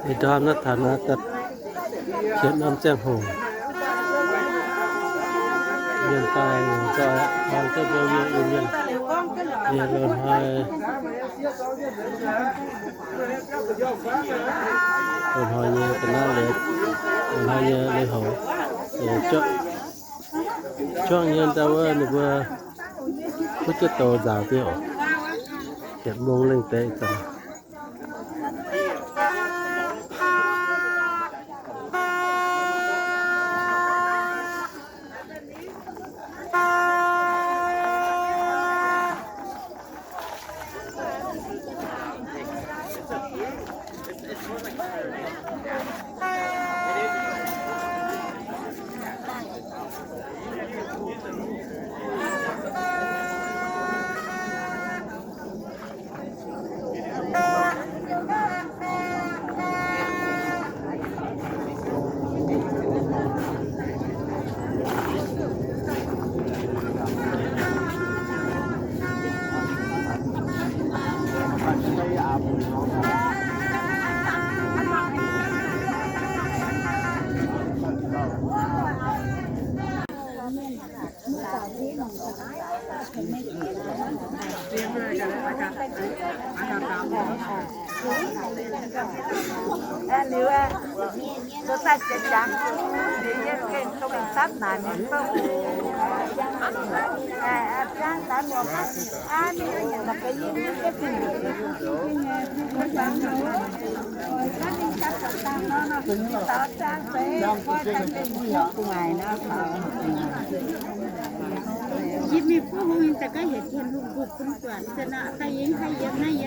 Ih ndorm naaiv taux naaiv daaih pienx norm ziangh hoc, mienh daaih longc nzoih hlang jienv mbuo yie Iu-Mienh. Yie loz-hnoi, loz-hnoi nyei ga'naaiv leiz, loz-hnoi nyei leiz-houx, zuangx nyei ndau wuov ninh mbuo huotv jienv douz nzaaux diuh oc. Yietc mungz lengh deix ih zanc.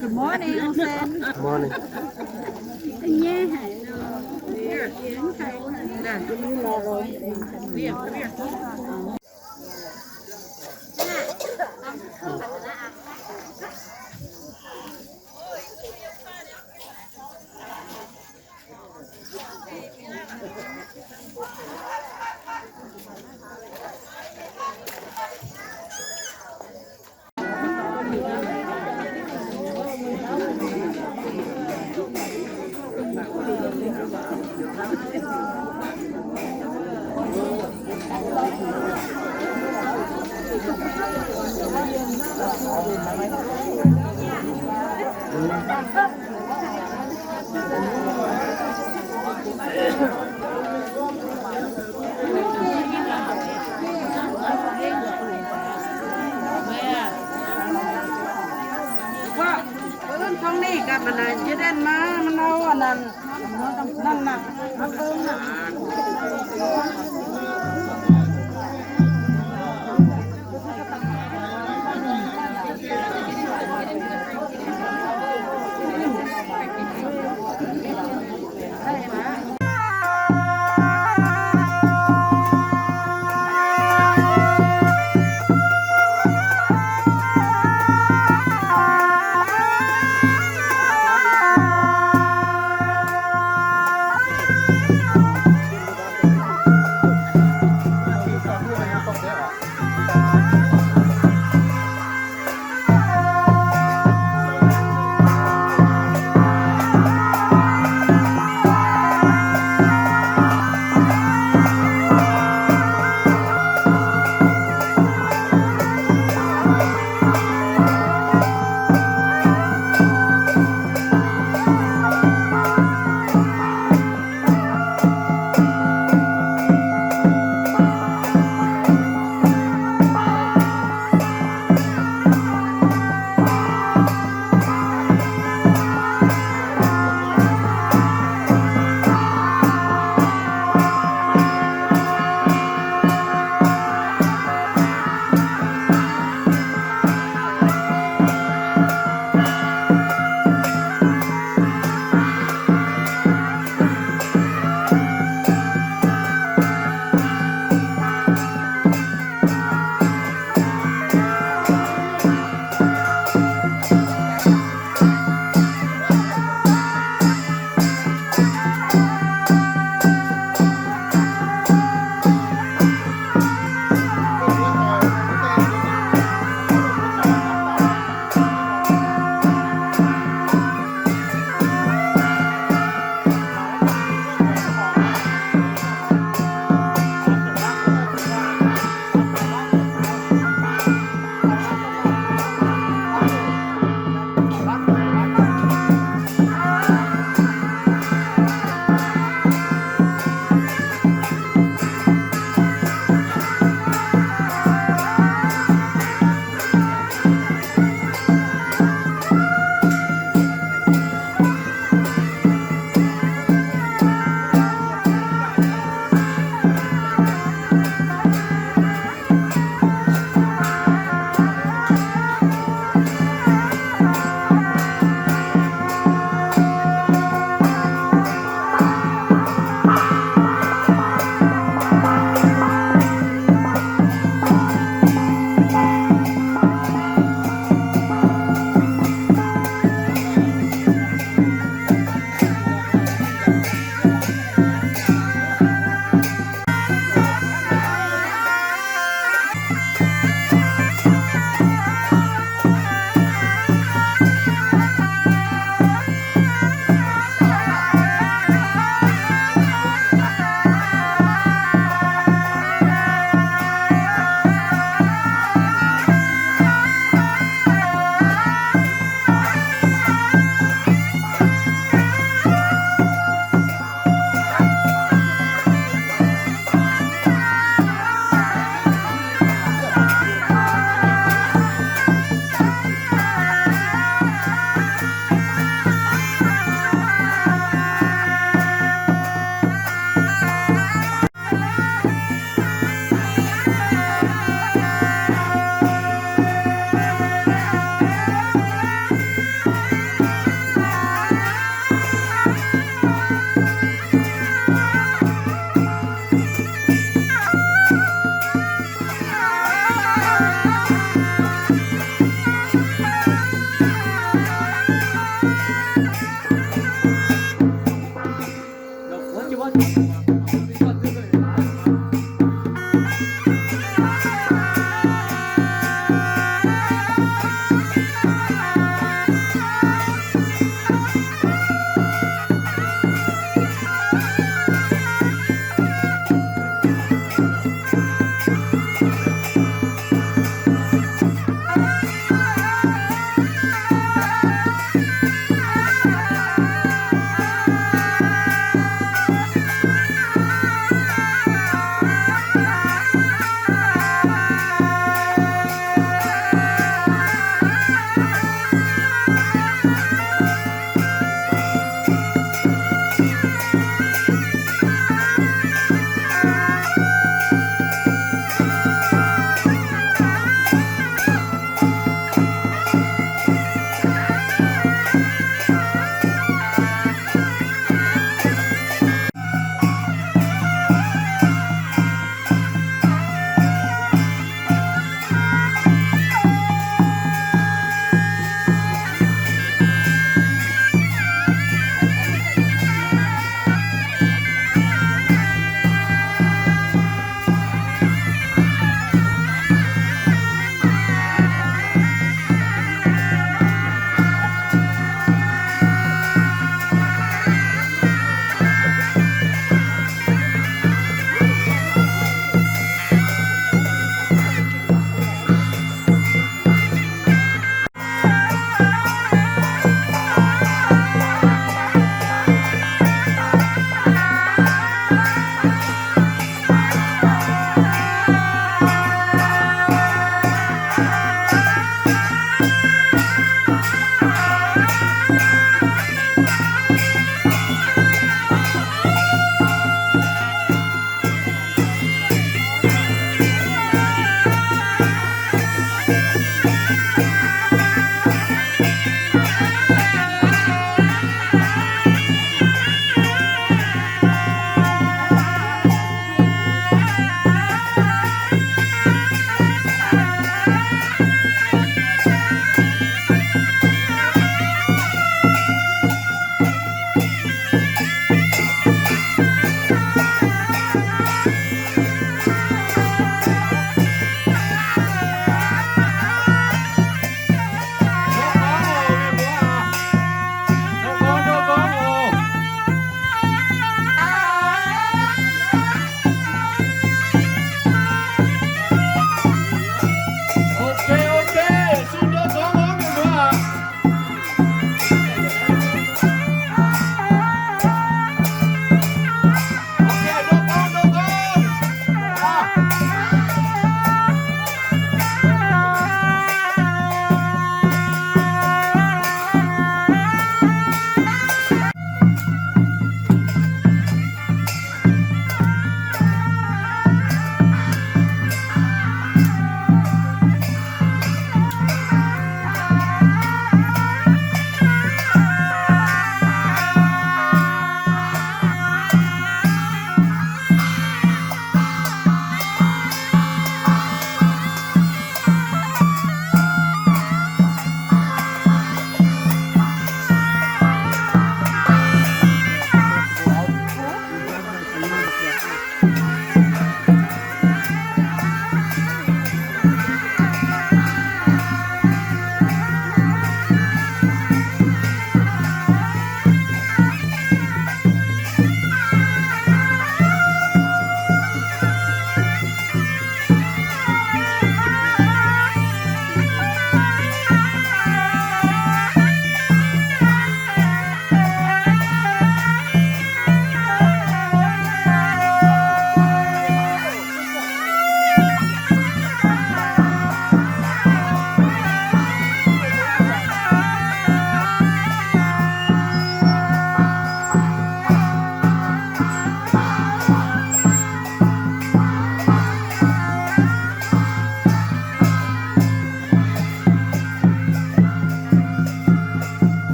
Good morning.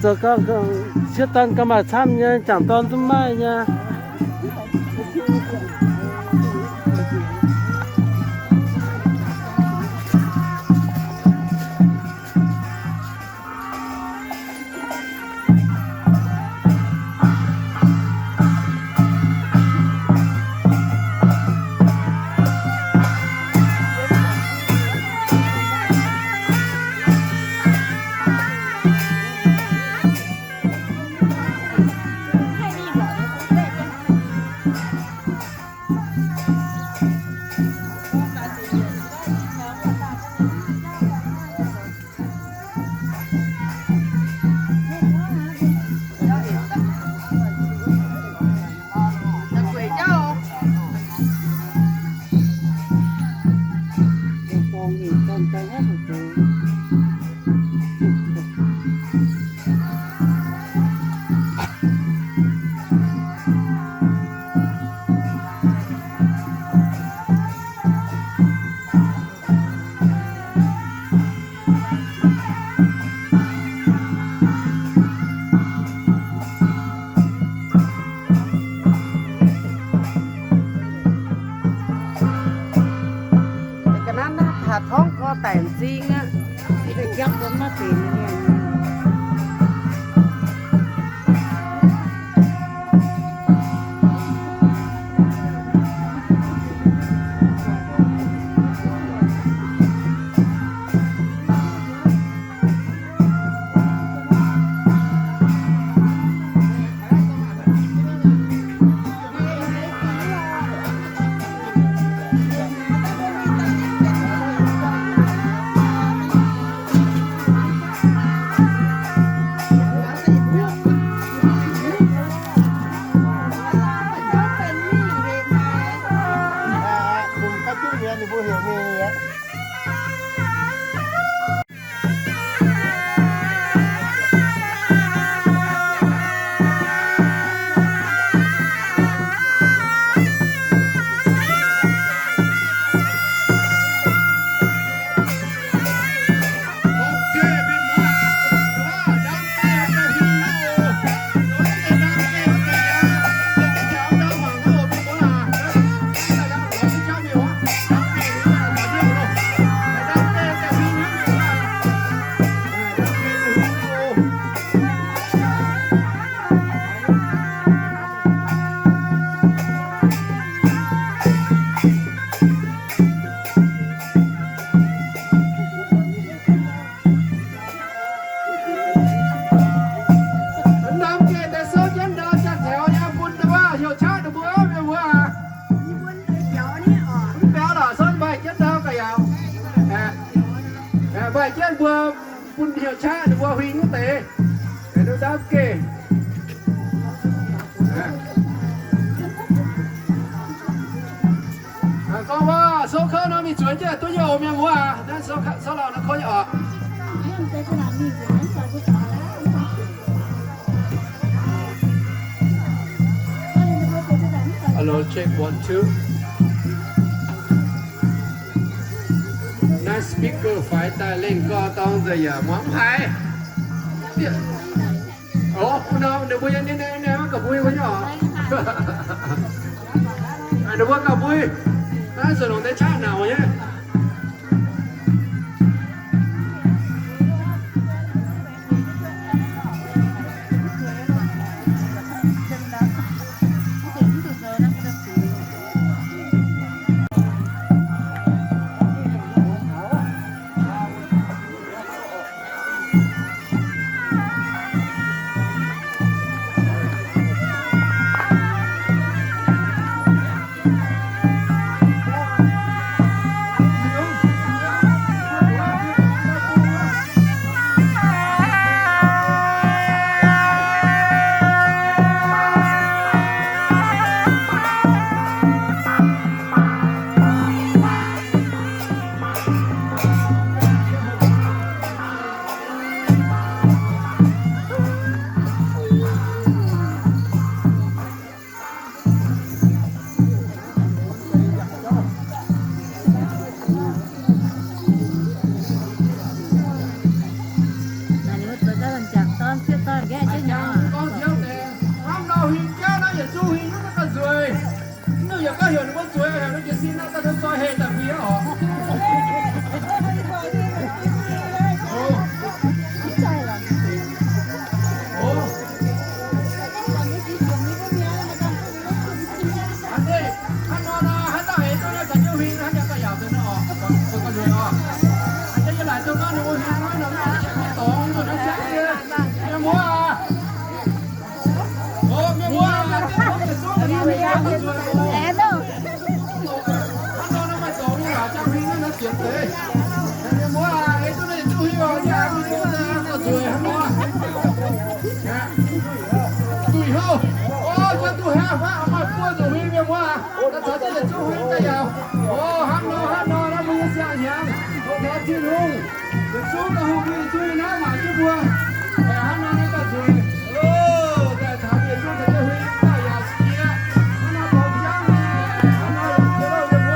Zoux gau, sieqv dorn gauh maaih camv nyei, jangc dorn zungv maaih nyei. Ga'naaiv naaiv haaix torngv gorx daic m'zing aqv. Qaqv ninh mbuo huing wuov deix, ninh ndaauv geh. Gorngv waac souv kouv nor mingh zueiz jienv duqv nyei oc, mienh muoz aac. Naaiv souv kouv, souv lauh naaiv kouv nyei oc. Hello, check one, two. Naaiv speaker faix daaih lengh gau dorng nzengc yaac muangx mv haiz. Ov, bun nor ninh mbuo yiem ninh, ninh mbuo gauh mbui wuov nyei oc. Ninh mbuo gauh mbui. Naaiv zuqc longc deix qaqv nauc nyei. Hnangv nor huing jauv naaiv yietc zungv huing nyungc naaiv gauh nzueic. Mv nungx yaac gorngv heuc ninh mbuo zueiz, heuc ninh mbuo jiez sin naaiv daaih zuqc zueiz heh daaih huing oc. Hnangv nor nor, haaix dauh eix duqv naaiv caux jienv huing, hnangv nor daaih yaauc deix nor oc, gauh nzueic oc. Hnangv nor yie laaic duqv gorngv ninh mbuo huing naaiv nor, mv baac dorngx nzuonx naaiv jangv nyei. Mienh muoz aac, hnangv nor, hnangv nor, naaiv mbuo nyei siang-hnyangx, Tin-Hungh, yietc zungv daaih hungh mbuo yietc zungv nyei naaiv mangc jienv mbuo. Hnangv nor naaiv daaih zueiz, daaih taux yietc zungv daaih huing daaih yaac jiex. Hnangv nor tongx jangv, hnangv nor yaac jiex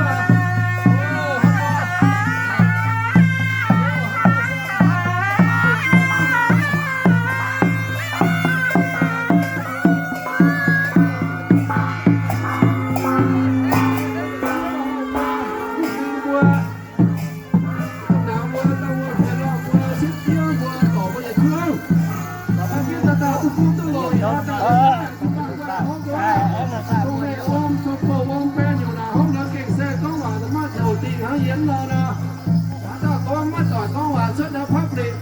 loh yiem mbuo. Hnangv dauh gorngv maiv doic gorngv waac cuotv naaiv public,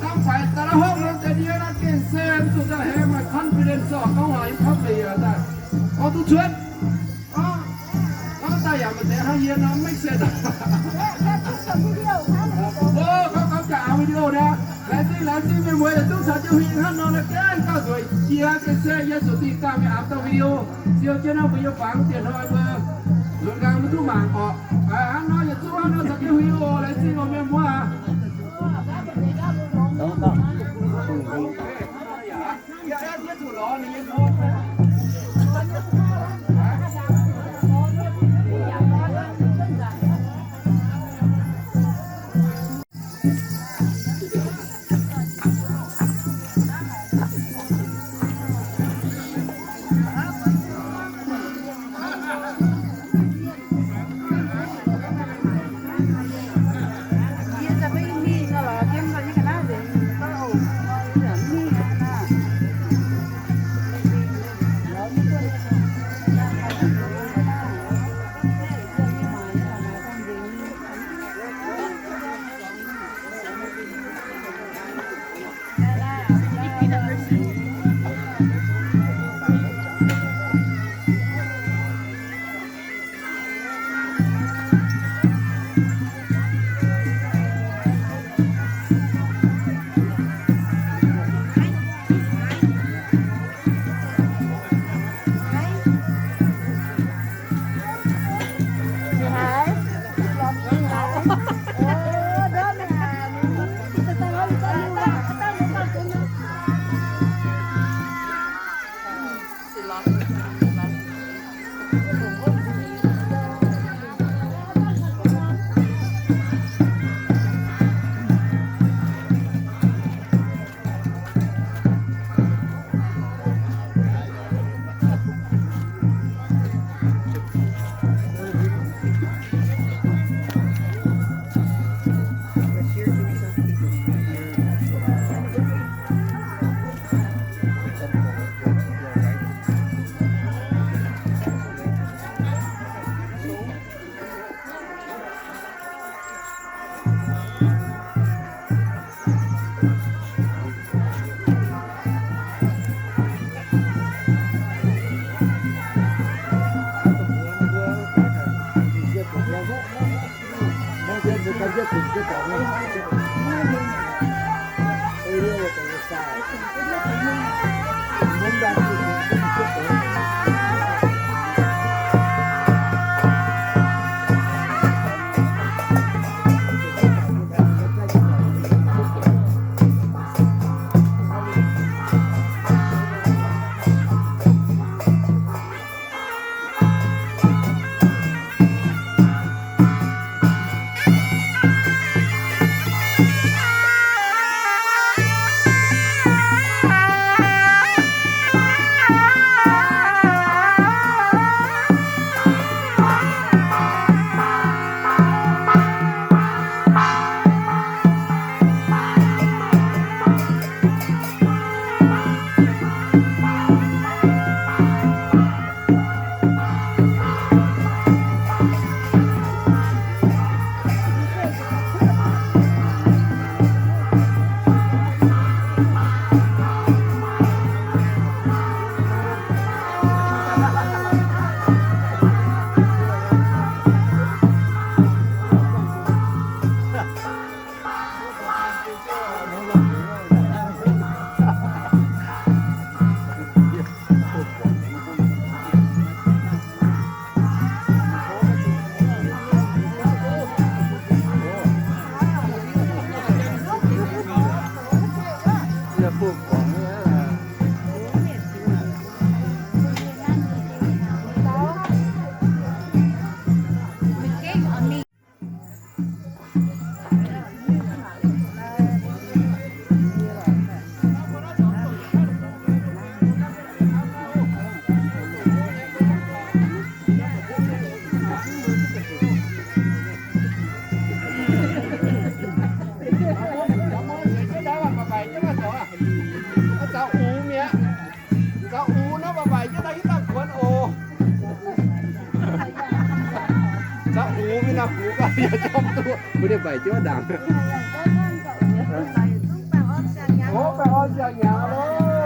dangh faix daaih naaiv hopv norm deix ndie naaiv gengh se mv zuqc daaih heh maaih confidence oc, gorngv waac in public daaih gorngv duqv cuotv. Gorngv daaih yaac maaih deix hnangv yie nor maiv senx. Gorngv, gorngv jaax video naaiv, laengz zingh, laengz zingh mienh muoz yietc zungv caux jienv huing hnangv nor naaiv gaengh gauh nzueic jiex gengh se yie zuqc dingh daaih mingh aapv dauh video, siou jienv naaiv mbuo yiem fangx dienh hnoi mbuo nzuonx nqaang maiv duqv mangc orqc. Hnangv nor yietc zungv hnangv nor caux jienv huing oc, laengz zingh oc mienh muoz aac.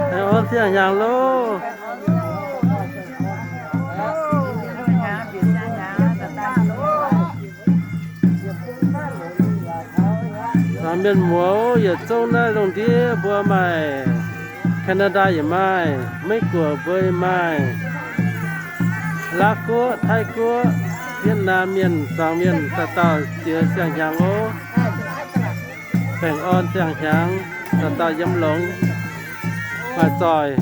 Baengh orn siang-hnyangx loh. Mienh muoz, yietc zungv naaiv lungh ndiev mbuo maaih, Canada yaac maaih, Meiv Guoqv mbuo yaac maaih, Laauv Guoqv, Taiv Guoqv, Yietc Naamh Mienh, Zuangx Mienh, dauh dauh jiex siang-hnyangx oc. Baengh orn siang-hnyangx, dauh dauh yiem longx, maaih zoih.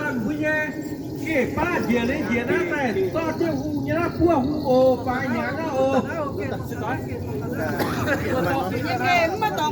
Mbuo nyei geh baav njiec liuz njiec naaiv daaih zorqv jienv hungh nyei naaiv buov hungh oc, faix hnyangx naaiv oc. Ok, mbuo taux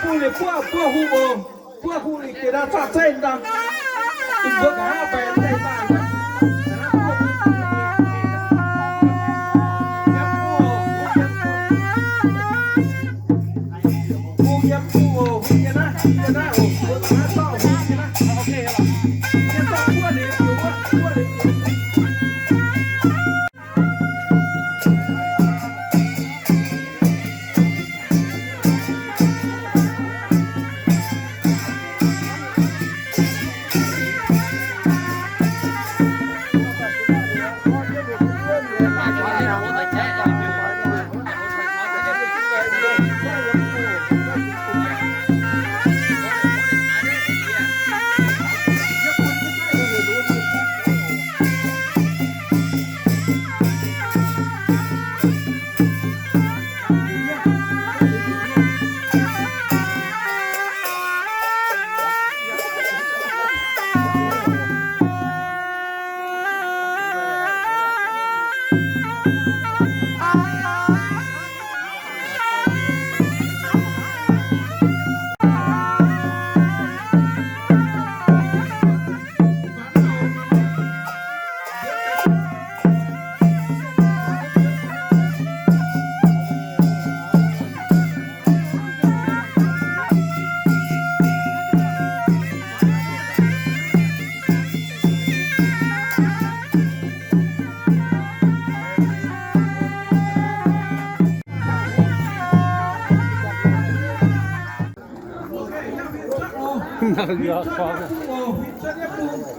mbuo liuz buov, buov hungh oc. Buov hungh liuz geh ndau zorqv zeiv ndau. Mbuo nqa'haav baengh zeiv ndau. Hungh yiem hungh oc, hungh yiem naaiv, hungh yiem naaiv oc. Mbuo nqa'haav zorqv hungh yiem naaiv. Ok, yiem zorqv buov liuz, buov liuz.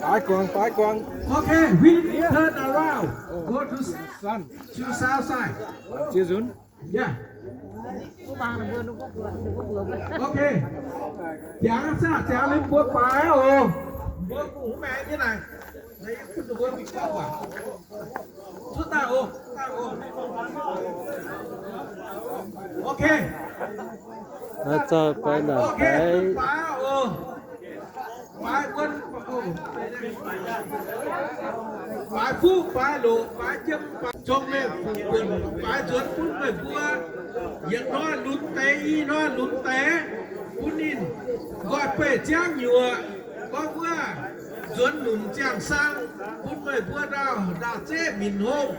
Baaix guangc, baaix guangc. Okay, we turn around. Go to, to south side. Ziex nzunc. Yeah. Okay. Ziangx saah, ziangx liuz mbuo baaix oc. Mbuo bungx maengx nyei naaic. Ok. Baaix, baaix, baaix fuqv, baaix loqc, baaix jiem, baaix cong-mengh fuqv buonc, baaix nzuonx bun meih mbuo. Yietc hnoi lunx deix, i hnoi lunx deix, bun ninh nqoi beih ziangv nyuoqc, gorngv wuov nzuonx nyungc ziangh sang, bun meih mbuo ndaauh ndaauh zeqv minc hngongh,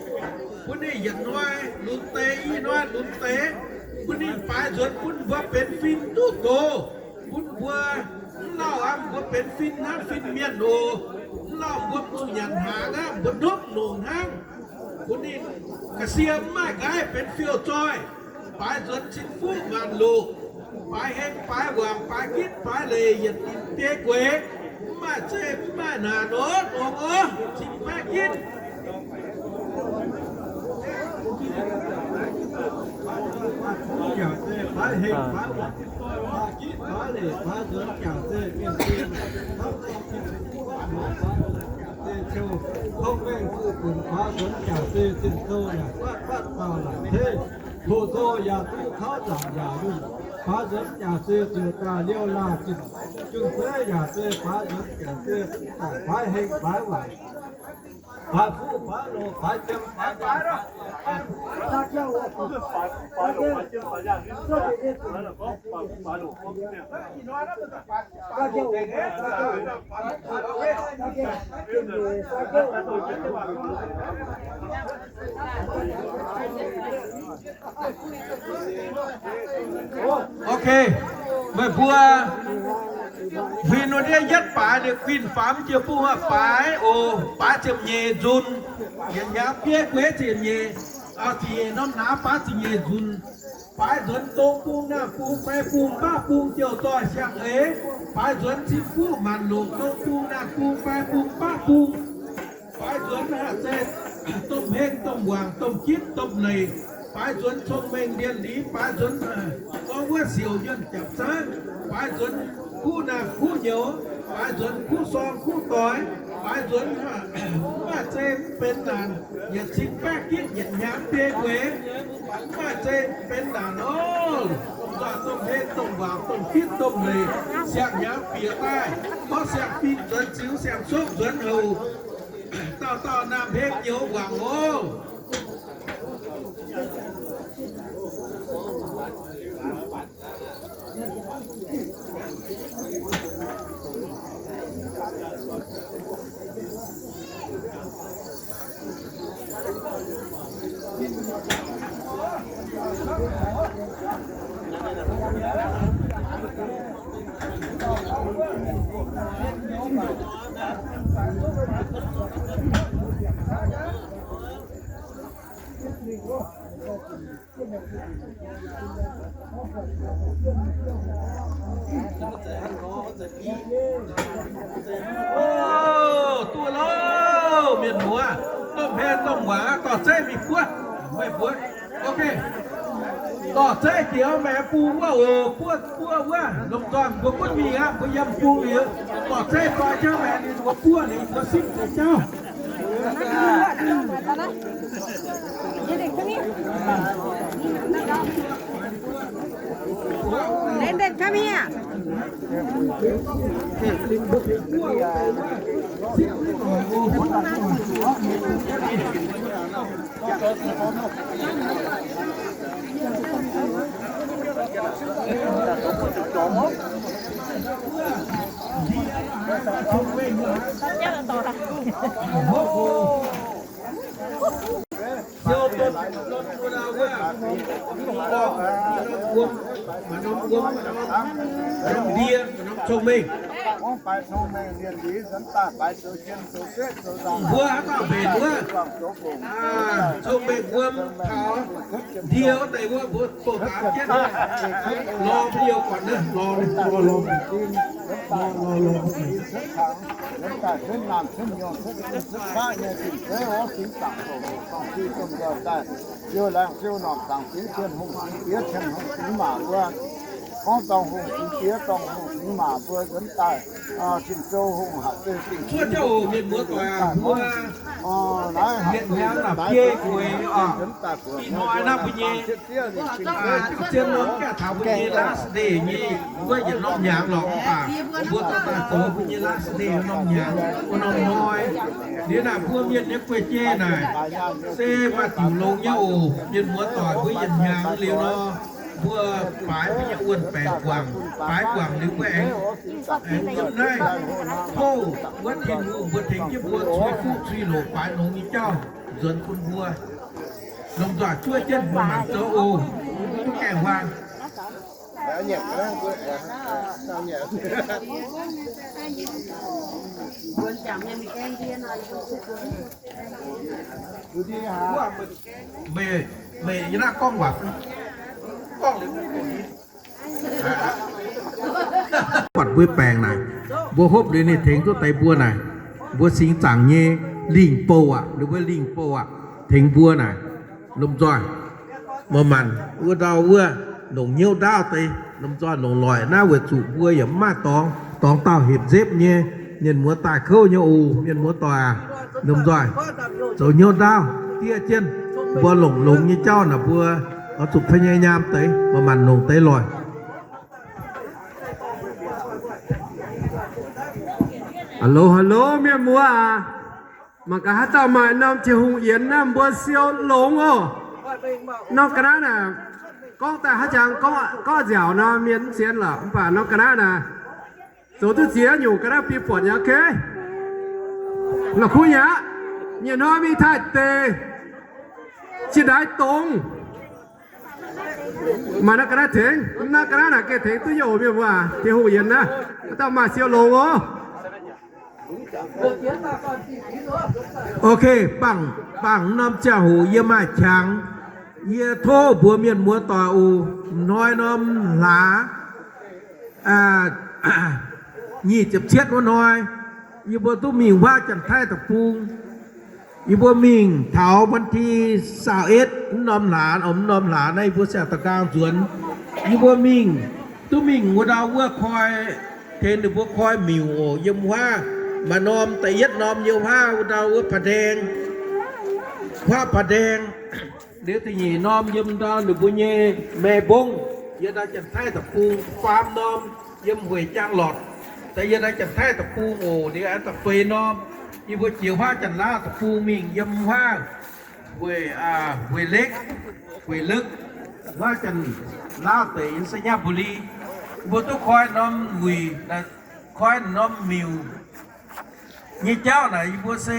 bun ninh yietc hnoi lunx deix, i hnoi lunx deix, bun ninh baaix nzuonx bun mbuo benx fin duqv gox, bun mbuo mv lauh aqv, mbuo benx fin hnangv fin-mienh oc. Mv lauh mbuo mv zuqc nyanc hnaangx aqv, mbuo hnopv nongc hnangv. Bun ninh ga'sie mv maaih nqaiv benx fiouv-zoih. Baaix nzuonx cin-fuqv maanc loqc, baaix heng baaix waangc, baaix gitv baaix leiz, yietc ninh biei gueix, mv maaih zeqc mv maaih naanc nor, ong oc, cin-baeqv gitv. Baaix heng baaix waangc, baaix gitv baaix leiz, baaix nzuonx jangc zeih mienh zinh, hnamv dorh cin-fuqv guaatv muoz, baaix nzuonx jangc zeih ciouv, tong mengh zuqc gunx, baaix nzuonx jangc zeih zinh zou yaac guaatv guaatv dauh laaic teiv, hoqc nzou yaac duqv kauv zaangc yaac yunh, baaix nzuonx jangc zeih ziouc daaih liouh laah zinh, junh zeiv yaac zeih baaix nzuonx jangc zeih daaih baaix heng baaix waangc. Baaix fuqv baaix loqc baaix jiem baaix jiem. Ok, meih mbuo huin wuov ndiev yietv baaix, ninh guinh faaux jiex bung aqv, baaix oc, baaix ziepc nyeic nzunc, yietc hnyangx bieiv gueix ziepc nyeic, ziepc nyeic norm hlaax baaix ziepc nyeic nzunc. Baaix nzuonx dongh bung, naamh bung, fai bung, baqv bung, jouh doih siang-eix. Baaix nzuonx cin fuqv maanc longc dongh bung, naamh bung, fai bung, baqv bung. Baaix nzuonx haac zeiz domh heng, domh wangc, domh gitv, domh leic. Baaix nzuonx cong-mengh ndien-ndiev. Baaix nzuonx gorngv wuov siouc yuonh japc zaangv. Baaix nzuonx kuv naamh kuv nyouz. Baaix nzuonx kuv sorng kuv doix. Baaix nzuonx maaih zeiz benx naanc yietc cin baeqv gitv yietc hnyangx biei gueix. Maaih zeiz benx naanc oc. Domh nzoih, domh heng, domh wangc, domh gitv, domh leic, siang-hnyangx bieqc daaih, gorngv siang-fim nzuonx ziux, siang-sopv nzuonx houc, dauh dauh naamh heng nyouz wangc oc. Duqv loh, mienh muoz, domh heng domh wangc, dorh zeiv mingh buov, meih mbuo. Ok. Dorh zeiv jiex maengx bung wuov oc, buov, buov wuov. Lomh nzoih mbuo gunv mingh aqv, mbuo yiem bung liuz, dorh zeiv zoi jienv maengx ninh mbuo buov liuz mbuo simv deix jauv. Landon, come here. Ndie, norm cong-mengh. Mbuo haaix dauh mbenc wuov, cong-mengh wuom taux ndie wuov deix wuov, mbuo doqc daaih jienv lorz mbuo liouh guatc naaiv, lorz, lorz, lorz, lorz, lorz. Ziouv laengz ziouv norm zaangc Diex, Tin-Hungh Singx Diex, Tin-Hungh Singx Maac mbuo, gorngv dorngh hungh singx diex, dorngh hungh singx maac mbuo nzuonx daaih, Tin-Zou hungh haic, Diex Singx Diex, Tin-Hungh daaih mbuo, naaiv haic, daaih mbuo nzuonx daaih buoz hnoi, zien norm gaengh taux mbuo nyei last day nyei, wuov yietc norm hnyangx lorqc mv baac mbuo dorh daaih zoux mbuo nyei last day wuov norm hnyangx, wuov norm hnoi. Liuz naaic mbuo mienh nyei guei-jei naaic se maaih diuc longx nyei oc. Mienh muoz doic, mbuo yietc hnyangx liuz nor, mbuo baaix mbuo nyei wuon-baengc guangc, baaix guangc liuz mbuo aengx, aengx yiem naaiv houv wuov Tin-Hungh mbuo tengx jienv mbuo cui fuqv cui loqc baaix longx nyei jauv nzuonx bun mbuo. Lomh nzoih zuov jienv mbuo mangc zoux oc. Mv gaengh huaang. Meih, meih nyei naaiv gorngv waac, gorngv liuz buatc mbuo baengc naaic, mbuo hopv liuz ninh tengx duqv deix mbuo naaic, mbuo singx zaangc nyei lingh bouh aqv, liuz mbuo lingh bouh aqv, tengx mbuo naaic, lomh nzoih. Maaih maanc wuov ndau wuov, longc hnyouv ndaauv deix, lomh nzoih longc loic naaiv weic zuqc mbuo yaac mv maaih dorngx, dorngx dauh hepc nzepv nyei. Mienh muoz daaih kouv nyei oc, mienh muoz doic aac, lomh nzoih zoux hnyouv ndaauv diev jienv. Mbuo longc longx nyei jauv naaic mbuo oix zuqc pa'nyei nyaam deix, maaih maanc longc deix loic. Hello, hello, mienh muoz aac. Mangc gaax haaix dauh maaih norm Tin-Hungh yienx naaiv mbuo siou longx oc. Norm ga'naaiv naaic, gorngv daaih haaix jangx gorngv nziaauc nor mienh mv sienx lorqc, mv baac norm ga'naaiv naaic, zoux duqv ziex nyungc ga'naaiv biei buonc yaac ok. La'kuqv nyei aqv, nyei hnoi mingh Taiv deic, cin-ndaix dongz, Maaih naaiv ga'naaiv tengx, naaiv ga'naaiv naaic gengh tengx duqv nyei oc mienh muoz, Tin-Hungh yienx naaiv, dauh maaih siou longx oc. Ok, bangc, bangc norm ziangh hoc yie maaih qangx, yie tov mbuox mienh muoz doic oc, hnoi norm hlaax nyic ziepc cietv wuov hnoi, yie mbuo duqv mingh huaav Janx-Taiv deic-bung. Yie mbuo mingh taux วันที่ซาวเอ็ด norm hlaax, norm hlaax naaiv yie mbuo siang-da'nqaang nzuonx. Yie mbuo mingh, duqv mingh wuov ndau wuov koi, tengx ninh mbuo koi miuc oc. Yiem huaav maaih norm da'yietv norm yiem huaav wuov ndau wuov ผาแดง, huaav ผาแดง. Liuz da'nyeic norm yiem ndau ninh mbuo nyei Mae Mbong, yiem ndau Janx-Taiv deic-bung. Faam norm yiem Hueix Jaang Lortc, da'yietv ndau Janx-Taiv deic-bung oc. Liuz aengx da'feix norm yie mbuo jiex huaav Janx-Laauv deic-bung mingh yiem huaav Hueix, Hueix Lekv, Hueix Lekv, huaav Janx-Laauv deic, yiem ไชยบุรี. Mbuo duqv koi norm wuic, koi norm miuc nyei jauv naaic, yie mbuo se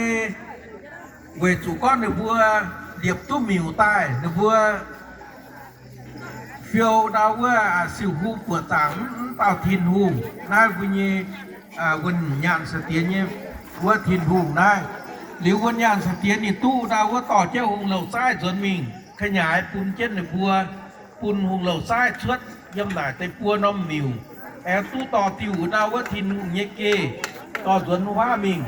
weic zuqc gorngv ninh mbuo liepc duqv miuc daaih, ninh mbuo fiou ndau wuov siouc hungh buoqc zaangc mv dauh Tin-Hungh naaiv mbuo nyei wuonh nyaanh sai-diex nyei wuov Tin-Hungh naaiv. Liuz wuonh nyaanh sai-diex ninh duqv ndau wuov dorh jienv hungh louh zaaiv nzuonx mingh, ขยาย bun jienv ninh mbuo, bun hungh louh zaaiv cuotv yiem naaic deix buo norm miuc, aengx duqv dorh diuh ndau wuov Tin-Hungh nyei geh dorh nzuonx huaav mingh.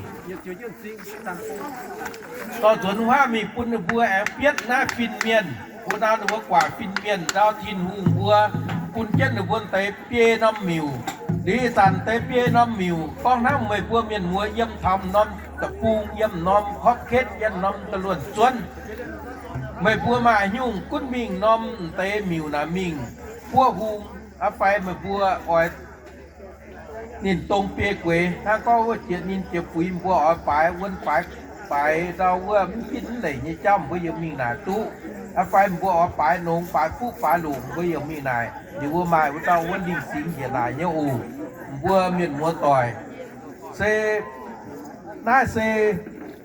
Dorh nzuonx huaav mingh bun ninh mbuo aengx bietv naaiv fin-mienh. Wuov ndau ninh mbuo guaax fin-mienh ndau Tin-Hungh mbuo bun jienv ninh mbuo deix biei norm miuc. Liuz ih zanc deix biei norm miuc gorngv hnangv meih mbuo mienh muoz yiem taux norm deic-bung, yiem norm ขอบเขต, yiem norm da'luonx zuonv, meih mbuo maaih nyungc gunv mingh norm deix miuc naaic mingh buov hung aqv fai meih mbuo oix ninh dongh biei gueix hnangv gorngv wuov jiex ninh jiex fuix mbuo oix baaix wuon baaix, baaix ndau wuov mv ginv mv leic nyei jauv mbuo yaac mingh naaic duqv aqv fai mbuo oix baaix nongx baaix fuqv baaix longc mbuo yaac mingh naaic. Ninh mbuo maaih wuov dauh wuov lingh singx njiec naaic nyei oc. Mbuo mienh muoz doic, se naaiv se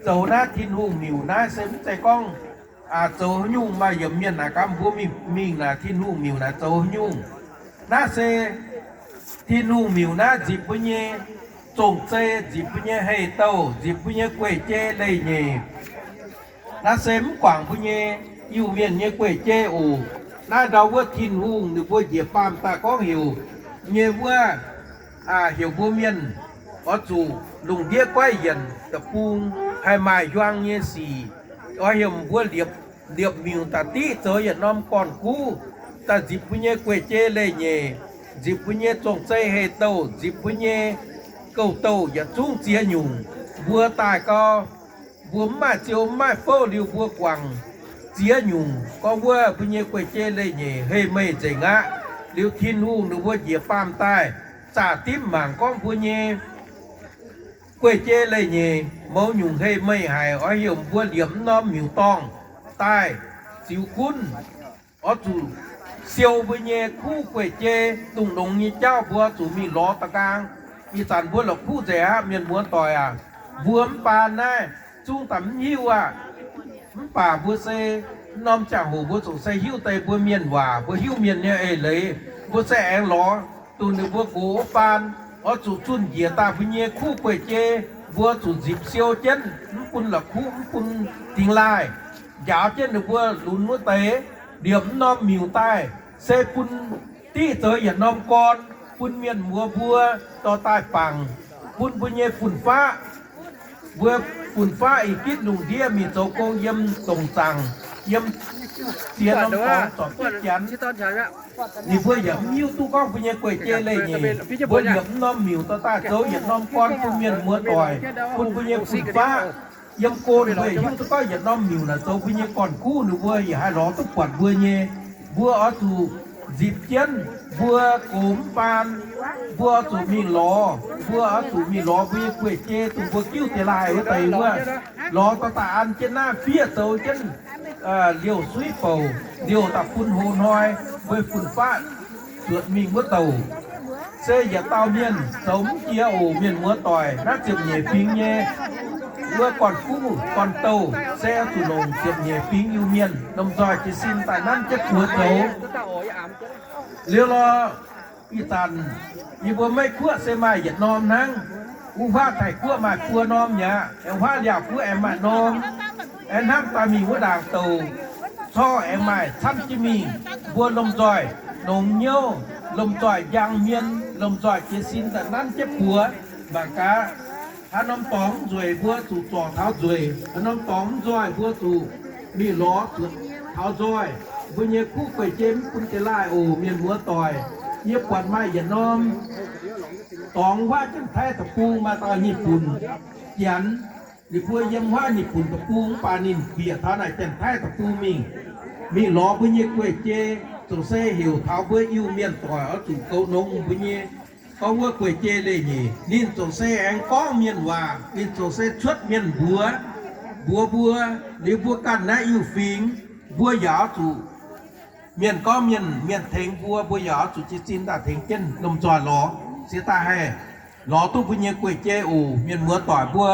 zoux naaiv Tin-Hungh miuc naaiv se mv zeiz gorngv zoux haaix nyungc maaih yiemc mienh naaic gaax mbuo mingh, mingh naaic Tin-Hungh miuc naaic zoux haaix nyungc. Naaiv se Tin-Hungh miuc naaiv nzipc mbuo nyei zong-zei, nzipc mbuo nyei hei-douh, nzipc mbuo nyei guei-jei leiz-nyeic. Naaiv se mv guangc mbuo nyei Iu-Mienh nyei guei-jei oc. Naaiv ndau wuov Tin-Hungh ninh mbuo njiec baamh daaih gorngv heuc nyei wuov, heuc mbuo mienh oix zuqc lungh ndiev goiv yienc deic-bung haih maaih hiuang nyei sic. Oix heuc mbuo liepc, liepc miuc da'diqv zoux yietc norm gorn-guv, daaih nzipc mbuo nyei guei-jei leiz-nyeic, nzipc mbuo nyei zong-zei hei-douh, nzipc mbuo nyei gouv-douh yietc zungv ziex nyungc. Mbuo daaih gau, mbuo mv maaih ziou mv maaih fouv liuz mbuo guangc ziex nyungc gorngv wuov mbuo nyei guei-jei leiz-nyeic hei meih nzengc aqv. Liuz Tin-Hungh ninh mbuo njiec baamh daaih zaah dimv mangc gorngv mbuo nyei guei-jei leiz-nyeic mouz nyungc hei meih haic. Oix heuc mbuo liepc mv norm miuc-dorngh daaih ziux gunv. Oix zuqc siou mbuo nyei kuv guei-jei, dongh longx nyei jauv mbuo zuqc mingh lorz da'nqaang. Ih zanc mbuo la'kuqv nzengc aqv, mienh muoz doic aac. Mbuo mv baan naaiv zungv daaih mv hiuv aqv. Mv baac mbuo se norm ziangh hoc mbuo zuqc se hiuv deix mbuo mienh waac, mbuo hiuv mienh nyei eix leiz, mbuo se aengx lorz dongh ninh mbuo gox wuov baan. Oix zuqc zunh njiec daaih mbuo nyei kuv guei-jei, mbuo zuqc nzipc siou jienv, mv bun la'kuqv, mv bun dingx laaih, njaaux jienv ninh mbuo lunx wuov deix, liepc mv norm miuc daaih, se bun diqv zoux yietc norm gorn bun mienh muoz mbuo dorh daaih bangc, bun mbuo nyei fun-faqv. Mbuo fun-faqv ih gitv lungh ndiev mingh zoux gong yiem dongc zaangc, yiem ziex norm dorngx zorpc jienv Janx. Ninh mbuo yaac mv hiuv duqv gorngv mbuo nyei guei-jei leiz-nyeic. Mbuo liepc mv norm miuc dorh daaih zoux yietc norm gorn bun mienh muoz doic, bun mbuo nyei fun-faqv. Yiem go ninh mbuo yaac hiuv duqv gorngv yietc norm miuc naaic zoux mbuo nyei gorn-guv, ninh mbuo yaac haih lorz duqv buatc mbuo nyei. Mbuo oix zuqc nzipc jienv mbuo gox mv baan, mbuo oix zuqc mingh lorz, mbuo oix zuqc mingh lorz mbuo nyei guei-jei dongh mbuo giuv deix laaih wuov deix wuov, lorz dorh daaih an jienv naaiv fiev zoux jienv liouh suiv bouc, liouh daaih bun hoz hnoi mbuo fun-faqv zuotc mingh wuov douc. Se yietc dauh mienh zoux mv jiex oc, mienh muoz doic. Naaiv ziepc nyeic fingx nyei Wuov gorn-guv gorn-douh se zuqc longc ziepc nyeic fingx Iu-Mienh lomh nzoih jiez sin daaih nanv jienv buoz zoux. Liuz lorqc, ih zanc yie mbuo Meiv Guoqv se maaih yietc norm hnangv. Wuov huaav Taiv Guoqv maaih buo norm mi'aqv. Aengx huaav Liaauc Guoqv aengx maaih norm. Aengx hnamv daaih mingh wuov ndaangc douc corc aengx maaih camv jienv mingh. Mbuo lomh nzoih longx hnyouv, lomh nzoih njang hmien, lomh nzoih jiez sin daaih nanv jienv buoz. Mangc gaax, haaix norm dorngx nzueic mbuo zuqc zorc taux nzueic, haaix norm dorngx nzoih mbuo zuqc mingh lorz zuqc taux nzoih. Mbuo nyei kuv gueic jei mv bun jiex laaih oc, mienh muoz doic. Yie buatc maaih yietc norm dorngx huaav Janx-Taiv deic-bung maaih dauh Nyeic Bunc Janx. Ninh mbuo yiem huaav Nyeic Bunc deic-bung mv baac ninh bieqc taux naaic Janx-Taiv deic-bung mingh, mingh lorz mbuo nyei gueic jei, ziouc se heuc taux mbuo Iu-Mienh doic oix zuqc goux nongx mbuo nyei gorngv wuov gueic jei leiz-nyeic. Ninh ziouc se aengx gorngv mienh waac, ninh ziouc se cuotv mienh mbuox, mbuox mbuo, liuz mbuo ganh naaiv Iu-Fingx, mbuo yaac oix zuqc, mienh gorngv mienh, mienh tengx mbuo, mbuo yaac oix zuqc jiez sin daaih tengx jienv lomh nzoih lorz, se daaih haih lorz duqv mbuo nyei gueic jei oc. Mienh muoz doic, mbuo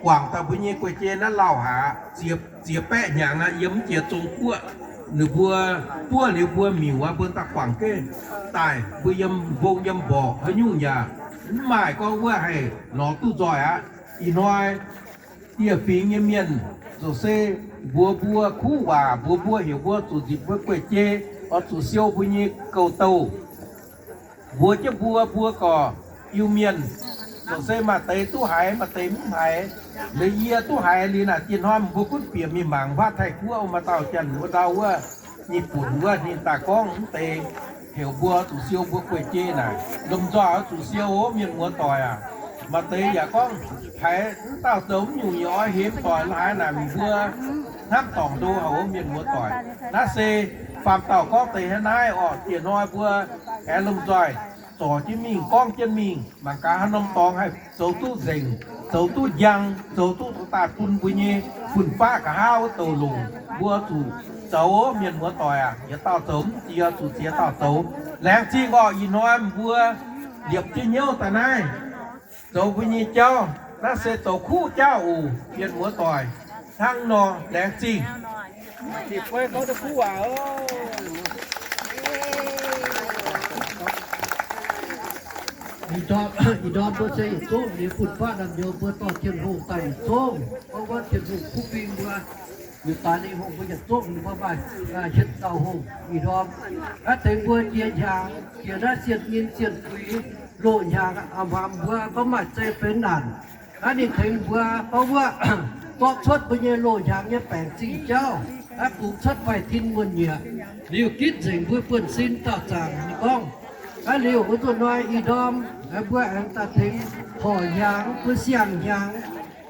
guangc daaih mbuo nyei gueic jei naaiv lauh haic, ziex, ziex baeqv hnyangx aqv, yiem mv jiex Zong Guoqv. Ninh mbuo buov liuz mbuo miuc aqv, mbuo daaih guangc geh daaih, mbuo yiem mbong yiem mborqc haaix nyungc yaac mv maaih gorngv wuov haih lorz duqv nzoih aqv. Ih hnoi dieh fingx nyei mienh ziouc se mbuox mbuo kuv waac, mbuox mbuo heuc mbuo zuqc nzipc mbuo gueic jei, oix zuqc siou mbuo nyei gouv-douh. Mbuox jienv mbuo, mbuo gorqv Iu-Mienh, ziouc se maaih deix duqv haiz, maaih deix mv haiz. Liuz yie duqv haiz liuz naaic, dieh hnoi mbuo gunv bieqc mingh mangc huaav Taiv Guoqv maaih dauh Janx wuov ndau wuov, Nyeic Bunc wuov, ninh daaih gorngv mv deix heuc mbuo zuqc siou mbuo gueic jei naaic, lomh nzoih oix zuqc siou oc, mienh muoz doic aac. Maaih deix yaac gorngv, haiz mv dauh zoux mv nyungc yaac oix hemx doic la'haaix naaic, mbuo hnamv dorngc ndo haic oc, mienh muoz doic. Naaiv se faam dauh gorngv deix hnangv naaiv orqc. Dieh hnoi mbuo aengx lomh nzoih zorc jienv mingh, gorngv jienv mingh, mangc gaax haaix norm dorngx haih zoux duqv nzengc, zoux duqv njang, zoux duqv daaih bun mbuo nyei fun-faqv nqa'haav wuov douc longc. Mbuo zuqc zoux oc, mienh muoz doic aac. Yietc dauh zoux mv jiex, zuqc ziex dauh zoux. Laengz zingh orqc. Ih hnoi mbuo liepc jienv hnyouv daaih naaiv zoux mbuo nyei jauv. Naaiv se zoux kuv jauv oc, mienh muoz doic. Hnangv nor, laengz zingh. Ih ndorm, ih ndorm mbuo se yietc zungv nyei fun-faqv naamh nyouz mbuo dorh Tin-Hungh daaih yietc zungv. Gorngv wuov Tin-Hungh kuv fing mbuo, yietc daaih Tin-Hungh mbuo yietc zungv mbuo maaih hietc dauh hungh ih ndorm. Naaiv tengx mbuo jiex hnyangx, jiex naaiv sienh nyim sienh kuix, loz-hnyangx a'hmuangx mbuo gorngv maaih zei benx naanc. Naaiv ninh tengx mbuo gorngv wuov zorqv cuotv mbuo nyei loz-hnyangx nyei baengc zingh jauv, naaiv bungx cuotv fai tin muonh nyieqc, liuz gitv nzengc mbuo buonv-sin daauh zaangc. Ninh gorngv, naaiv liuz wuov nzunc hnoi ih ndorm, mbuo aengx daaih tengx horc hnyangx, mbuo siang-hnyangx,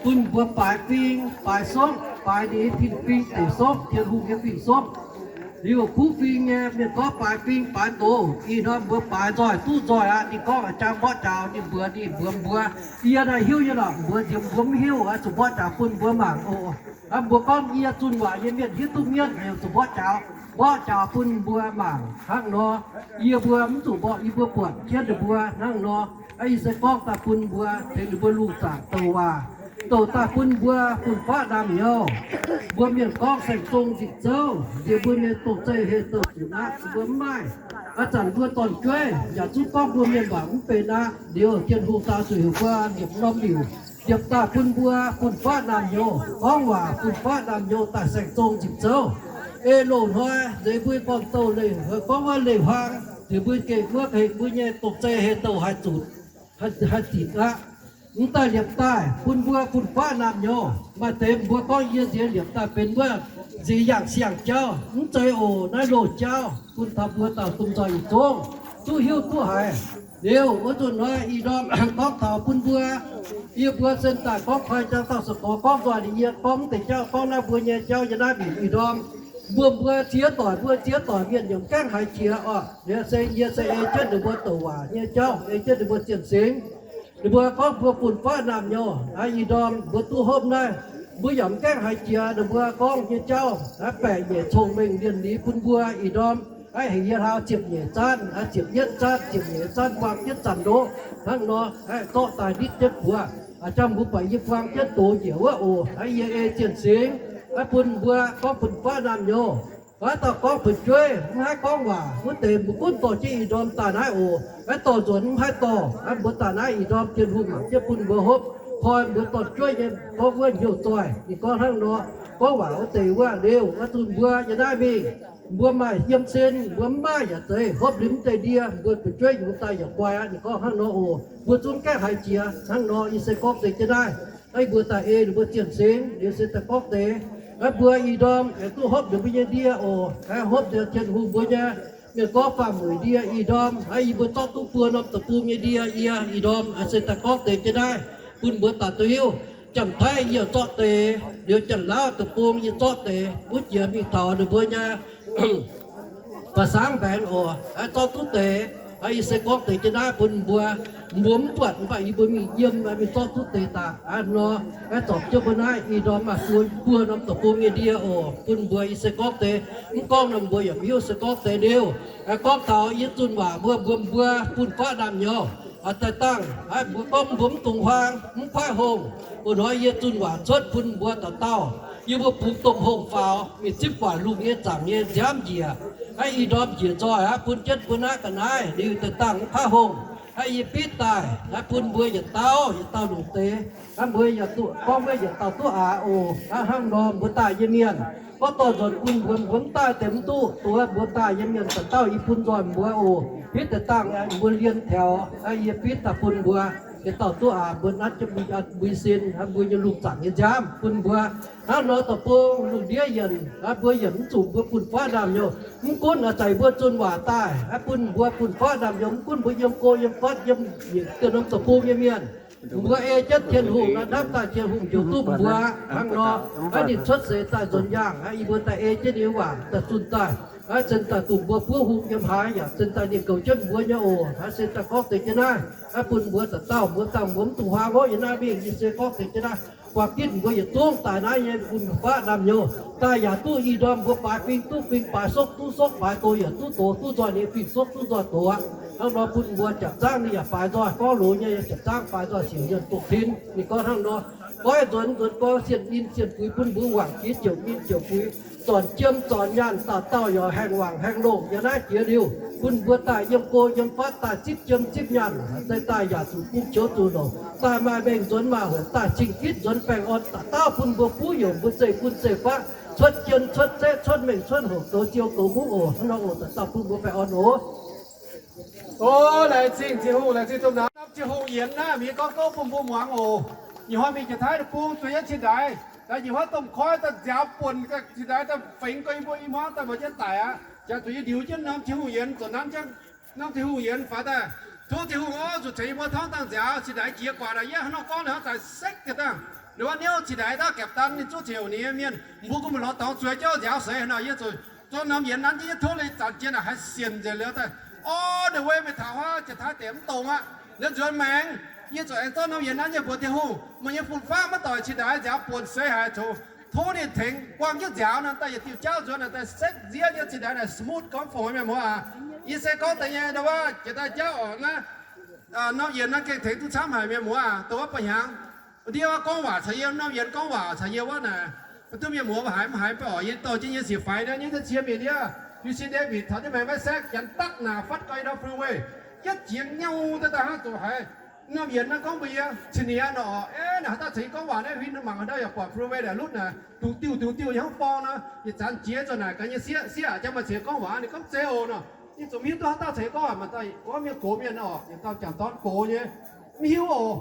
bun mbuo baaix fing, baaix sopv, baaix ninh nyei fing-fing deic sopv, Tin-Hungh nyei fing-sopv. Liuz kuv fing nyei mienh gorngv baaix fing baaix doz. Ih hnoi mbuo baaix nzoih duqv nzoih aqv. Ninh gorngv jang mborqv jaax ninh mbuox, ninh mbuox mbuo, yie naaiv hiuv nyei lorqc, mbuox nziex mbuo mv hiuv, zuqc mborqv jaax bun mbuo mangc oc. Mbuo gorngv yie zunh waac nyei mienh hiuv duqv mienv, heuc zuqc mborqv jaax, mborqv jaax bun mbuo mangc hnangv nor. Yie mbuo mv zuqc mborqv, yie mbuo buatc jienv ninh mbuo hnangv nor. Yie se gorngv daaih bun mbuo tengx ninh mbuo lungh zaangc douc waac, douc daaih bun mbuo fun-faqv naamh nyouz. Mbuo mienh gorngv saeng-zong nzipc zouv, nziex mbuo nyei dongh zei hei douc zuqc aqv, mbuo mv maaih. Ih zanc mbuo dorn-jueiv yaac zungv gorngv mbuo mienh waac mv benx aqv. Liuz Tin-Hungh daaih zuqc heuc mbuo liepc norm liuc, liepc daaih bun mbuo fun-faqv naamh nyouz, gorngv waac fun-faqv naamh nyouz daaih saeng-zong nzipc zouv. Ei loz-hnoi nziex mbuo gorn-douh leih, gorngv wuov leih huaang, nziex mbuo gengh wuov hengh mbuo nyei dongh zei hei douc haih zuqc, haih zinc aqv. Mv daaih liepc daaih bun mbuo fun-faqv naamh nyouz. Maaih deix mbuo gorngv yie nziex liepc daaih benx wuov nziex yangh siang-jauv, mv zeiz oc. Naaiv loz-jauv bun taux mbuo dauh domh nzoih yietc zungv duqv hiuv duqv haiz. Liuz wuov nzunc hnoi ih ndorm gorngv taux bun mbuo, yie mbuo sen daaih gorngv koi jang dauh se gorx gorngv nzoih ninh yie gorngv mv deix jauv, gorngv naaiv mbuo nyei jauv yiem naaiv mbic ih ndorm. Mbuo mbuo ziex doic, mbuo ziex doic mienh yaac mv gaengh haiz jiex oc. Liuz se yie se ei jienv ninh mbuo douc waac nyei jauv, ei jienv ninh mbuo zien singx. Ninh mbuo gorngv mbuo fun-faqv naamh nyouz, naaiv ih ndorm mbuo duqv hopv naaiv, mbuo yaac mv gaengh haiz jiex ninh mbuo gorngv nyei jauv. Naaiv baeqc nyeic cong-mengh mienh liz bun mbuo ih ndorm. Naaiv heuc yie hlauv ziepc nyeic zaanv, ziepc yietv zaanv, ziepc nyeic zaanv buang jienv zanc ndoqv hnangv nor, zorqv daaih nitv jienv buoz. Aa, jangx mbuo buatc yie buang jienv doz njiec wuov oc. Aa, yie ei zienh singx, aa, bun mbuo gorngv bun faqv naamh nyouz. Aa, dauh gorngv fu'jueiv mv haih gorngv waac wuov deix, mbuo gunv dorh jienv ih ndorm daaih naaiv oc. Aa, dorh nzuonx mv haih dorh. Aa, mbuo daaih naaiv ih ndorm Tin-Hungh mangc jienv bun mbuo hopv koi mbuo dorn-jueiv nyei gorngv wuov hnyouv zoih. Ninh gorngv hnangv nor, gorngv waac wuov deix wuov liuz, aa, zunh mbuo yiem naaiv mingh, mbuo maaih yiem sin, mbuo mv maaih yaac zeiz, hopv liuz mv deix ndie, mbuo fu'jueiv yungz daaih yaac guai aqv. Ninh gorngv hnangv nor oc. Mbuo zungv gaengh haiz jiex hnangv nor. Yie se gorngv deix jienv naaiv, aa, mbuo daaih ei ninh mbuo zienh singx liuz se daaih gorngv deix, aa, mbuo ih ndorm aengx duqv hopv ninh mbuo nyei ndie oc. Aengx hopv deix Tin-Hungh mbuo nyei mienh gorngv faam-mueic ndie ih ndorm. Aa, yie mbuo zorqv duqv buo norm deic-bung nyei ndie. Yie ih ndorm, aa, se daaih gorngv deix jienv naaiv bun mbuo daaih duqv hiuv. Janx-Taiv yie zorqv deix, liuz Janx-Laauv deic-bung yie zorqv deix, wuov jiex mingh taux ninh mbuo nyei ba'sangv mbaengx oc. Aa, zorqv duqv deix. Aa, yie se gorngv deix jienv naaiv bun mbuo, mbuo mv buatc mv baac yie mbuo mingh yiem, aa, mingh zorqv duqv deix daaih. Aa, nor, aa, zorpc jienv mbuo naaiv ih ndorm maaih buo, buo norm deic-bung nyei ndie oc. Bun mbuo, yie se gorngv deix, mv gorngv nor mbuo yaac mv hiuv, se gorngv deix liuz. Aa, gorngv taux yie zunh waac mbuo, mbuo, mbuo bun faqv naamh nyouz, aa, daaih dangh, aa, mbuo gorngv mbuo mv dungx huaang, mv kuaaiv hungh. Wuov hnoi yie zunh waac cuotv bun mbuo dauh dauh, yie mbuo bungx domh hungh faaux mingh zipv guangc lungh nyei zaangc nyei nziaamv njiec. Aa, ih ndorm njiec nzoih aqv, bun jienv mbuo naaiv ga'naaiv liuz daaih dangh mv kuaaiv hungh. Aa, yie bitv daaih, aa, bun mbuo yietc dauh yietc dauh longc deix. Aa, mbuo yaac duqv gorngv mbuo yietc dauh duqv aqc oc. Aa, hnangv nor mbuo daaih nyei mienh, gorngv dorh nzuonx bun mbuo, mbuo mv daaih deix mv duqv. Dongh wuov mbuo daaih nyei mienh dauh dauh yie bun nzoih mbuo oc. Bitv daaih dangh, aa, mbuo liên条, aa, yie bitv daaih bun mbuo yietc dauh duqv aqc, mbuo natv jienv mbuo, aa, mbuo sin, aa, mbuo nyei lungh zaangc nyei nziaamv bun mbuo. Hnangv nor deic-bung lungh ndiev yienc, aa, mbuo yienc mv zuqc mbuo bun faqv naamh nyouz. Mv gunv aa, zanc mbuo zunh waac daaih, aa, bun mbuo bun faqv naamh nyouz. Mv gunv mbuo yiem go yiem fatv, yiem yietc diuh norm deic-bung nyei mienh, mbuo ei jienv Tin-Hungh nor, hnamv daaih Tin-Hungh njoux duqv mbuo. Hnangv nor, aa, ninh cuotv seix daaih nzuonx yaangh, aa, yie mbuo daaih ei jienv ninh waac daaih zunh daaih, aa, cen daaih dongh mbuo buov hungh yiem haaix yaac cen daaih ninh goux jienv mbuo nyei oc. Aa, se daaih gorngv deix jienv naaiv, aa, bun mbuo dauh dauh, mbuo dangh mbuo mv dungx huaang orqc. Yiem naaiv mingh yie se gorngv deix jienv naaiv, buatc gitv mbuo yietc zungv daaih naaiv nyei bun faqv naamh nyouz, daaih yaac duqv ih ndorm mbuo baaix fing duqv fing, baaix sokv duqv sokv, baaix doz yaac duqv doz, duqv nzoih ninh fing sokv, duqv nzoih doz aqv. Hnangv nor bun mbuo jaapc zaangv ninh yaac baaix nzoih, gorngv loz nyei jaapc zaangv baaix nzoih, siouc nyienh doqc tin. Ninh gorngv hnangv nor, goiv nzuonx nzuonx gorngv sienh min sienh fuix bun mbuo wangc jiex ziouc min ziouc fuix, zornc jiem zornc nyaanh, dauh dauh yaac haengh wangc haengh longh yiem naaiv jiex liuz, bun mbuo daaih yiem go yiem fatv daaih zipv jiem zipv nyaanh, daaih daaih yaac zuqc bung qiouv zuqc longc, daaih maaih mengh nzuonx maaih hoqc, daaih cing-gitv nzuonx baengh orn, dauh dauh bun mbuo buov youc mbuo zeiv-fun zeiv-faqv, cuotv jien cuotv zeqv cuotv mengh cuotv hoqc, goux ziou goux mungv oc. Hnangv nor oc, dauh dauh bun mbuo baengh orn oc. O, laengz zingh Tin-Hungh, laengz zingh domh nauz. Norm Tin-Hungh yienx naaiv mingh gorngv gouv bun mbuo muangx oc. Ih hnoi mingh Janx-Taiv deic-bung zueiz nyei cin-ndaix, ih hnoi domh koiv daaih nziaaux buonc cin-ndaix daaih fengx gorx, yie mbuo i hmuangv daaih maaih jienv daic aqv. Jangx zuqc yie ndiux jienv norm Tin-Hungh yienx zoux nanv jienv norm Tin-Hungh yienx faaux daaih. Tov Tin-Hungh oix zuqc ceix yie mbuo torngv dangh nziaaux cin-ndaix jiex guaax naaic, yie hnangv nor gorngv ninh hnangv zaaix sekv daaih. Ninh wuov niouv cin-ndaix daaih gaepc daan ninh zuqv ziouc ninh nyei mienh, mbuo gunv maiv lorz dorngx zueiz jauv seix haaix nor, yie zuqc zorqv norm yienx nanv jienv, yie tov leiz zanc jiex naaic haiz sienc nzengc liuz daaih, orv, ndongc wuov meih taux huaav Janx-Taiv deix mv dongz aqv. Naaiv nzuonx maengx, yie zuqc aengx zorqv norm yienx nanv nyei mbuox Tin-Hungh, meih nyei fun-faqv maiv doic cin-ndaix nziaaux buonc seix haic, tov ninh tengx buangh jienv nziaaux nor, daaih yietc diuh jauv nzuonx naaic daaih sekv nziev nyei cin-ndaix naaic smooth gorngv fongc mienh muoz aac. Yie se gorngv deix nyei ndau wuov jiex daaih jauv oc naaiv, norm yienx nanv gengh tengx duqv camv haic mienh muoz aac, dongh wuov ba'hnyangx ndiev wuov gorngv waac caux yie, norm yienx gorngv waac caux yie wuov naaic, maiv duqv mienh muoz haiz mv haiz baac oc. Yie dorh jienv yie siec faix naaiv nyei daaih cie mingh ndiev, Yu-Cin Davis taux jienv Main West Side, janx daqv naaic fatv gau, yie ndau freeway, yietv jiex nyauv daaih daaih hnangv zuqc haiz norm yienx nanv gorngv mbuox yie, cin-niec nor, aeqv, naaic haaix dauh ceix gorngv waac naaiv, huin mangc haaix ndau yaac buatc freeway naaic lutv naaic, dungx diuh dungx diuh nyei hnangv forng nor, yietc zanc jiex zuqc naaic gaax nyei sieqv, sieqv aac, jang meih ceix gorngv waac, ninh gorngv zeiz oc nor. Ninh zuqc mv hiuv duqv haaix dauh ceix gorngv waac, maaih dauh wuov mienh gox mienh nor, yietc dauh jangc dorn gox nyei, mv hiuv oc.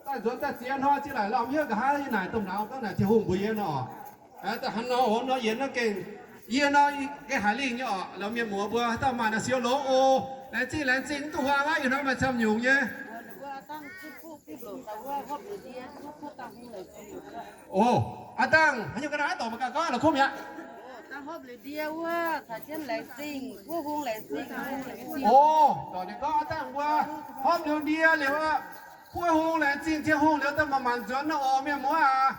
Daaih nzuonx daaih ziex hnoi ziex laaic lauh mv hiuv nqa'haav yie naaic domh nauz gorngv naaic Tin-Hungh mbuox yie nor. Hnangv nor oc, nor yienx nanv gengh, yie nor gengh haiz lingh nyei oc. Lorz mienh muoz mbuo haaix dauh maaih nor siou longx oc. Laengz zingh, laengz zingh, mv dungx huaang aqv, ih hnoi maaih camv nyungc nyei. Oc, aa dangh, haaix nyungc ga'naaiv dorngc mangc gaax gorngv la'kuqv mi'aqv. Oc, dorngc ninh gorngv aa dangh mbuo hopv liuz ndie liuz, kuv hung laengz zingh Tin-Hungh liuz daaih manc-manc nzuonx nor oc, mienh muoz aac.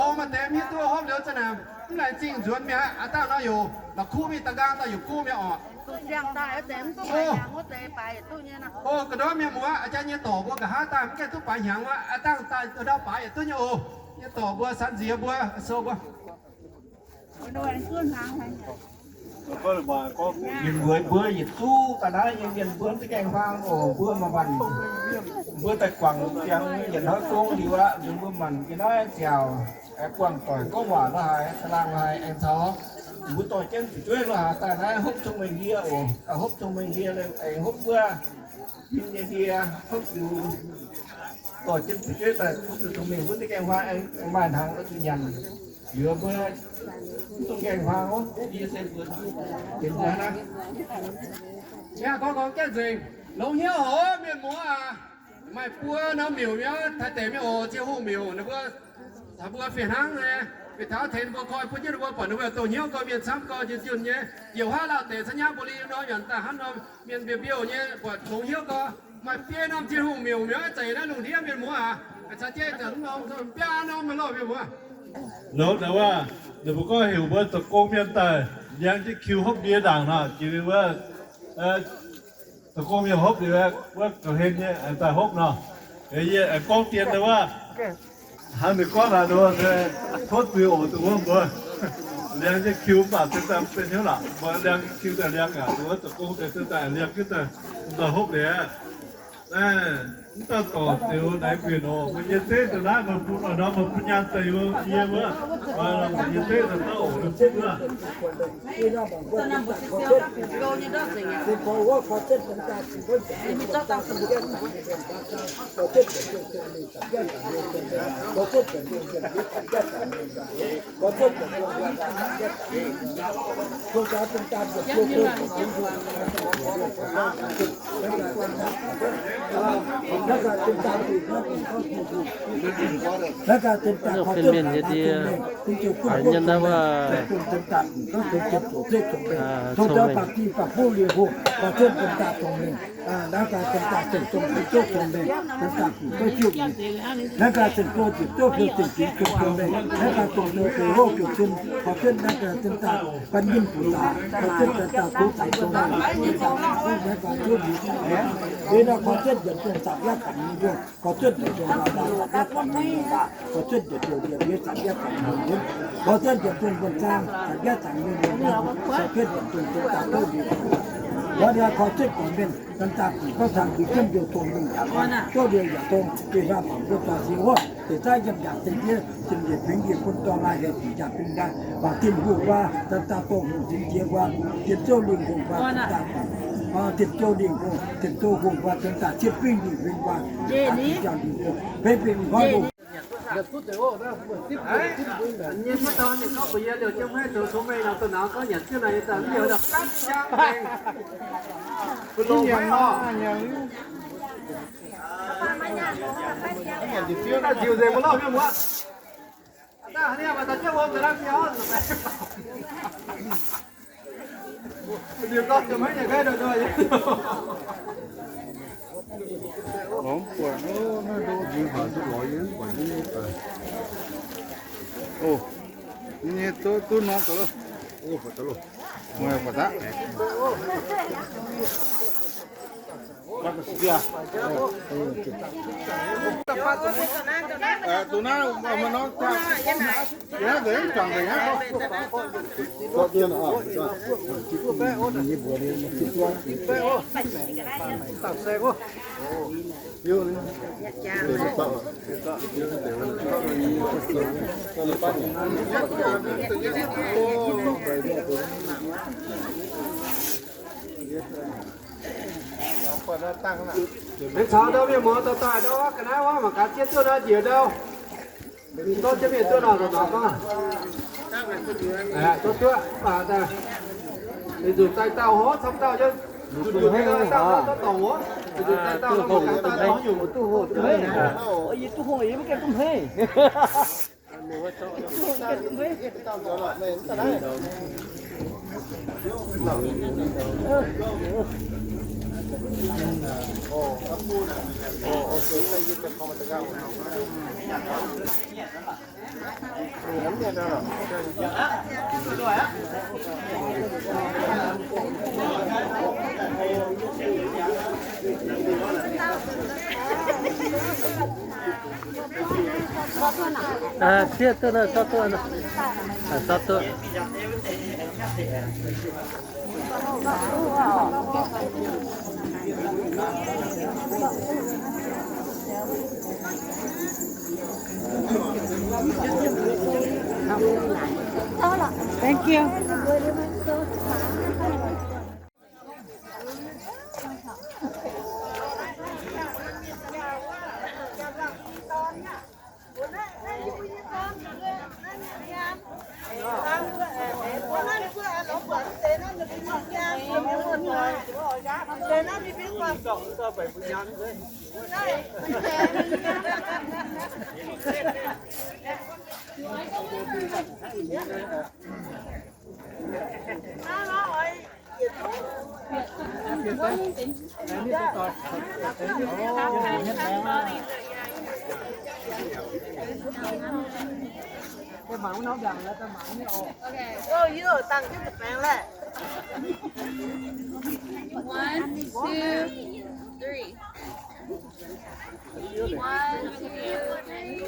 Oc, maaih deix mv hiuv duqv hopv liuz za'naaic mv laengz zingh nzuonx mi'aqv. Aa dangh nor yaac la'kuqv mingh da'nqaang daaih yaac kuv mi'aqv oc. Ziangh daaih oix deix mv duqv baaix hnyangx wuov deix baaix yietc duqv nyei nor. O, ga'ndorm mienh muoz, a'jang nyei dorc mbuo nqa'haav daaih mv gaengh duqv baaix hnyangx aqv. A'dangh daaih duqv ndau baaix yietc duqv nyei oc. Nyei dorc mbuo, san nziex mbuo, sou mbuo. Mienh muoz mbuo yietc zungv ga'naaiv nyei mienh mbuo mv gaengh huaang oc. Mbuo maaih maanc, mbuo daaih guangc ziangx yietc hnoi gong liuz aqv. Mbuo maanc ga'naaiv ziouc aengx buangh doic gorngv waac lo haaix, laangh lo haaix, aengx caux mbuo dorh jienv fu'jueiv lo haaix daaih naaiv hopv cong-mengh ndie oc. Hopv cong-mengh ndie, aengx hopv wuov huin nyei ndie, hopv liuz dorh jienv fu'jueiv daaih hopv zuqc cong-mengh wuov, mv gaengh huaang aengx maaih hnaangx oix zuqc nyanc. Liuz mbuo mv dungx gaengh huaang oc. Yie se mbuo, yie mbuo hnangv. Yaac gorngv, gorngv gaengh nzengc, longx hnyouv oc, mienh muoz aac. Maaih buo norm miuc nyei, Taiv deic mienh oc, Ziouv Hungh miuc, ninh mbuo caux mbuo fih hnangv nyei. Mingh taux tengx ninh mbuo koi bun jienv ninh mbuo, buatc ninh mbuo dongh hnyouv gau, mienh camv gau, njien-junh nyei. Njiec huaav Lauv deic, Caa Nyaah, Mbou Liz nor, nyanc daaih hnangv nor, mienh mbiouh mbiouh nyei, buatc longx hnyouv gau. Maaih biei norm Tin-Hungh miuc, miuc maiv zeiz naaiv lungh ndiev, mienh muoz aac. Caux jienv daaih mv norm biaa norm maiv loh, mienh muoz. Loz-hnoi wuov, ninh mbuo gorngv heuc mbuo zoux gong mienh daaih liangx jienv kiu hopv ndie ndaangc nor, jiex wuov, zoux gong mienh hopv liuz wuov, ga'hlen nyei daaih hopv nor. Yie aengx gorngv dien wuov, hnangv ninh gorngv naaic nor, tov zuiz oc, dongh wuov mbuo liangx jienv kiu mv baac se daaih mv benx hnyouv laangc, mbuo liangx kiu daaih liangx aqv, dongh wuov zoux gong daaih se daaih liangx jienv daaih, daaih hopv liuz aqv. Naaiv mv dauh dorc ziouc naaic guinc oc, mbuo nyei zeiv daaih naaiv, meih bun oix nor meih bun nyaanh daaih yie wuov, meih nyei zeiv daaih dauh oc, meih bun wuov. Hnangv gaax, fen mienh nyei ndie, a'hneiv naaiv wuov, cong-mengh. Koi cuotv njiec dongh waac zaangc yav ganh nyei mienh, koi cuotv njiec dongh mbuo zaangc yav ganh nyei mienh, koi cuotv njiec dongh deix daaih duqv liuz, koi cuotv gorngv mienh daaih daaih gu'nyuoz gorngv cang gu'nyuoz jienv liouh tong mingh yaac gorngv, duqv liouh yaac tong, bieqc hlaax mangc mbuo dorh siex wuov, deix zaav yiem yaac deix ndiev, zinh njiec fingx njiec bun dorh lai hec ziqc jaax bun mbaih, baac Tin-Hungh waac, daaih daaih dongh hungh zingx jiex waac, Tin-Jouv Lingh Hungh waac, daaih daaih gu'nyuoz, Tin-Jouv Lingh Hungh, Tin-Jouv Hungh waac, daaih daaih ciev fingx Lingh Hungh waac, daaih daaih fingx Lingh Hungh waac. Lorz mv buatc, naaiv ndoqv njiec haic duqv lorz yie mv buatc nyei. O, nyei duqv norm daaih loh. O, buatc daaih loh. Buatc daaih. Aengx caux ndau mienh muoz daaih daaih ndau ga'naaiv wuov mangc gaax, zieqv duqv ndau njiec ndau. Dorh jienv mienh duqv nor, nor gorngv. Duqv duqv, mv baac daaih, ninh zuqc daaih dauh hov camv dauh jienv, zuqc nduqc nyei dauh hov dorngc wuov, ninh zuqc daaih dauh hov mangc gaax daaih dorngc nyungc. Yie duqv hungh, yie mv gaengh duqv hmeiv. Sieqv duqv nor, sortv duqv nor. Sortv duqv. Thank you. One, two, three. One, two, three.